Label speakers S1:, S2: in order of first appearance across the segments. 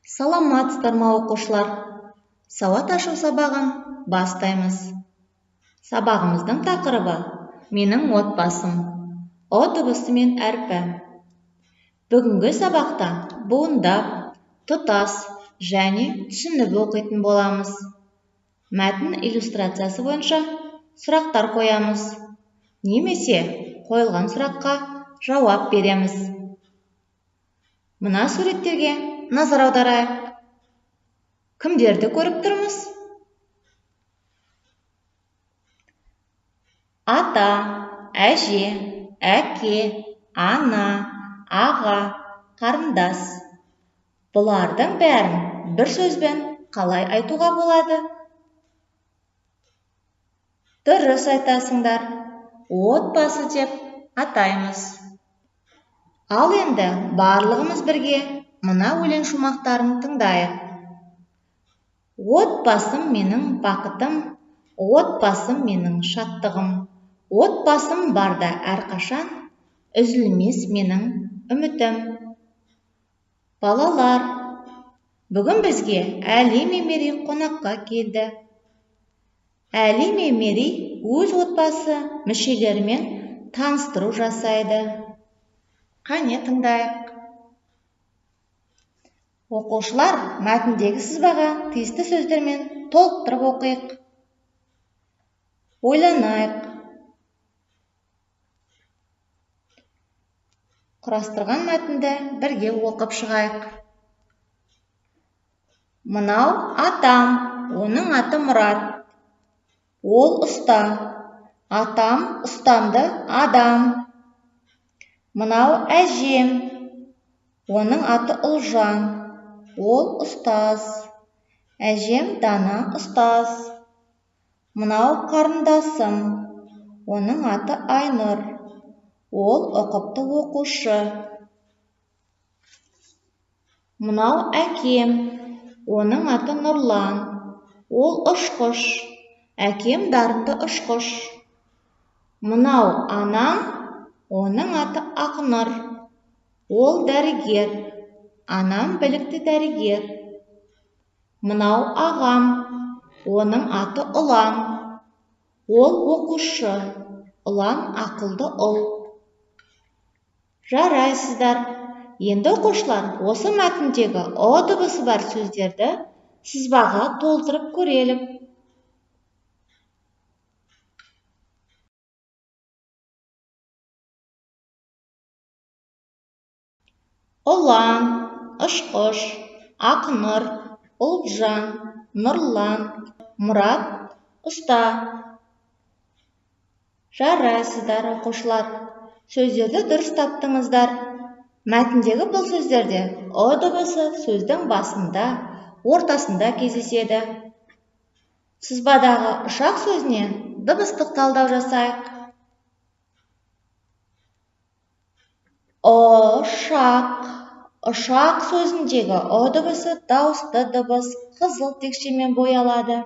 S1: Саламатсыздар ма, оқушылар? Сауат ашу сабағын бастаймыз. Сабағымыздың тақырыбы менің отбасым. Ұ дыбысы мен әрпі. Бүгінгі сабақта буындап, тұтас және түсініп оқитын боламыз. Мәтін иллюстрациясы бойынша сұрақтар қоямыз немесе қойылған сұраққа жауап береміз. Мына суреттерге назар аударайық. Кімдерді көріп тұрмыз? Ата, әже, әке, ана, аға, қарындас. Бұлардың бәрін бір сөзбен қалай айтуға болады? Дұрыс айтасыңдар. Отбасы деп атаймыз. Ал енді барлығымыз бірге мына өлең шумақтарын тыңдайық. Отбасым менің бақытым, отбасым менің шаттығым. Отбасым барда әрқашан үзілмес менің үмітім. Балалар, бүгін бізге Әли мен Мерей қонаққа келді. Әли мен Мерей өз отбасы мүшелерімен таныстыру жасайды. Қане, тыңдайық. Оқушылар, мәтіндегі сызбаға тиісті сөздермен толықтырып оқиық. Ойланайық. Құрастырған мәтінді бірге оқып шығайық. Мынау атам, оның аты Мұрат. Ол ұста. Атам ұстамды адам. Мынау әжем, оның аты Ұлжан. Ол ұстаз. Әжем дана ұстаз. Мынау қарындасым, оның аты Айнұр. Ол ұқыпты оқушы. Мынау әкем, оның аты Нұрлан. Ол ұшқыш. Әкем дарынды ұшқыш. Мынау анам, оның аты Ақнұр. Ол дәрігер. Анам білікті дәрігер. Мынау ағам, оның аты Ұлан. Ол оқушы. Ұлан ақылды ұл. Жарайсыздар. Енді оқушылар, осы мәтіндегі ұ дыбысы бар сөздерді сызбаға толтырып көрелік. Ұлан, ұшқыш, Ақнұр, Ұлжан, Нұрлан, Мұрат, ұста. Жарайсыздар, оқушылар. Сөздерді дұрыс таптыңыздар. Мәтіндегі бұл сөздерде ұ дыбысы сөздің басында, ортасында кездеседі. Сызбадағы ұшақ сөзіне дыбыстық талдау жасайық. Ұшақ. Ұшақ сөзіндегі ұ дыбысы дауысты дыбыс, қызыл текшемен боялады.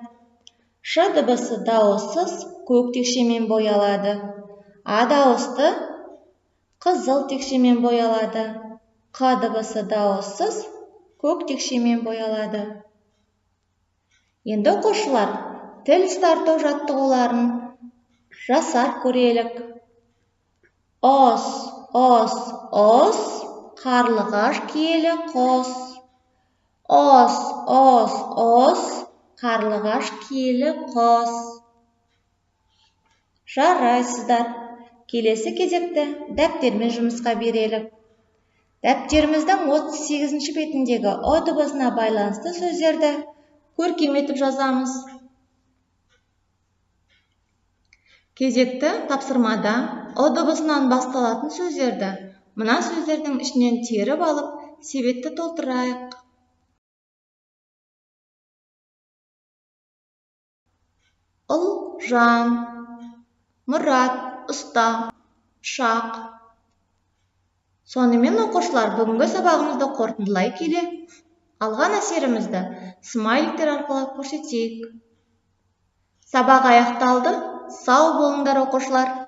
S1: Ш дыбысы дауыссыз, көк текшемен боялады. А дауысты қызыл текшемен боялады. Қ дыбысы дауыссыз, көк текшемен боялады. Енді оқушылар, тіл ұстарту жаттығуларын жасап көрелік. Ос, ос, ос, қарлығаш киелі құс. Ос, ос, ос, қарлығаш киелі құс. Жарайсыздар. Келесі кезекті дәптермен жұмысқа берелік. Дәптеріміздің 38-ші бетіндегі ұ дыбысына байланысты сөздерді көркем етіп жазамыз. Кезекті тапсырмада ұ дыбысынан басталатын сөздерді мына сөздердің ішінен теріп алып, себетті толтырайық. Ұлжан, Мұрат, ұста, ұшақ. Сонымен, оқушылар, бүгінгі сабағымызды қорытындылай келе, алған әсерімізді смайликтер арқылы көрсетейік. Сабақ аяқталды. Сау болыңдар, оқушылар.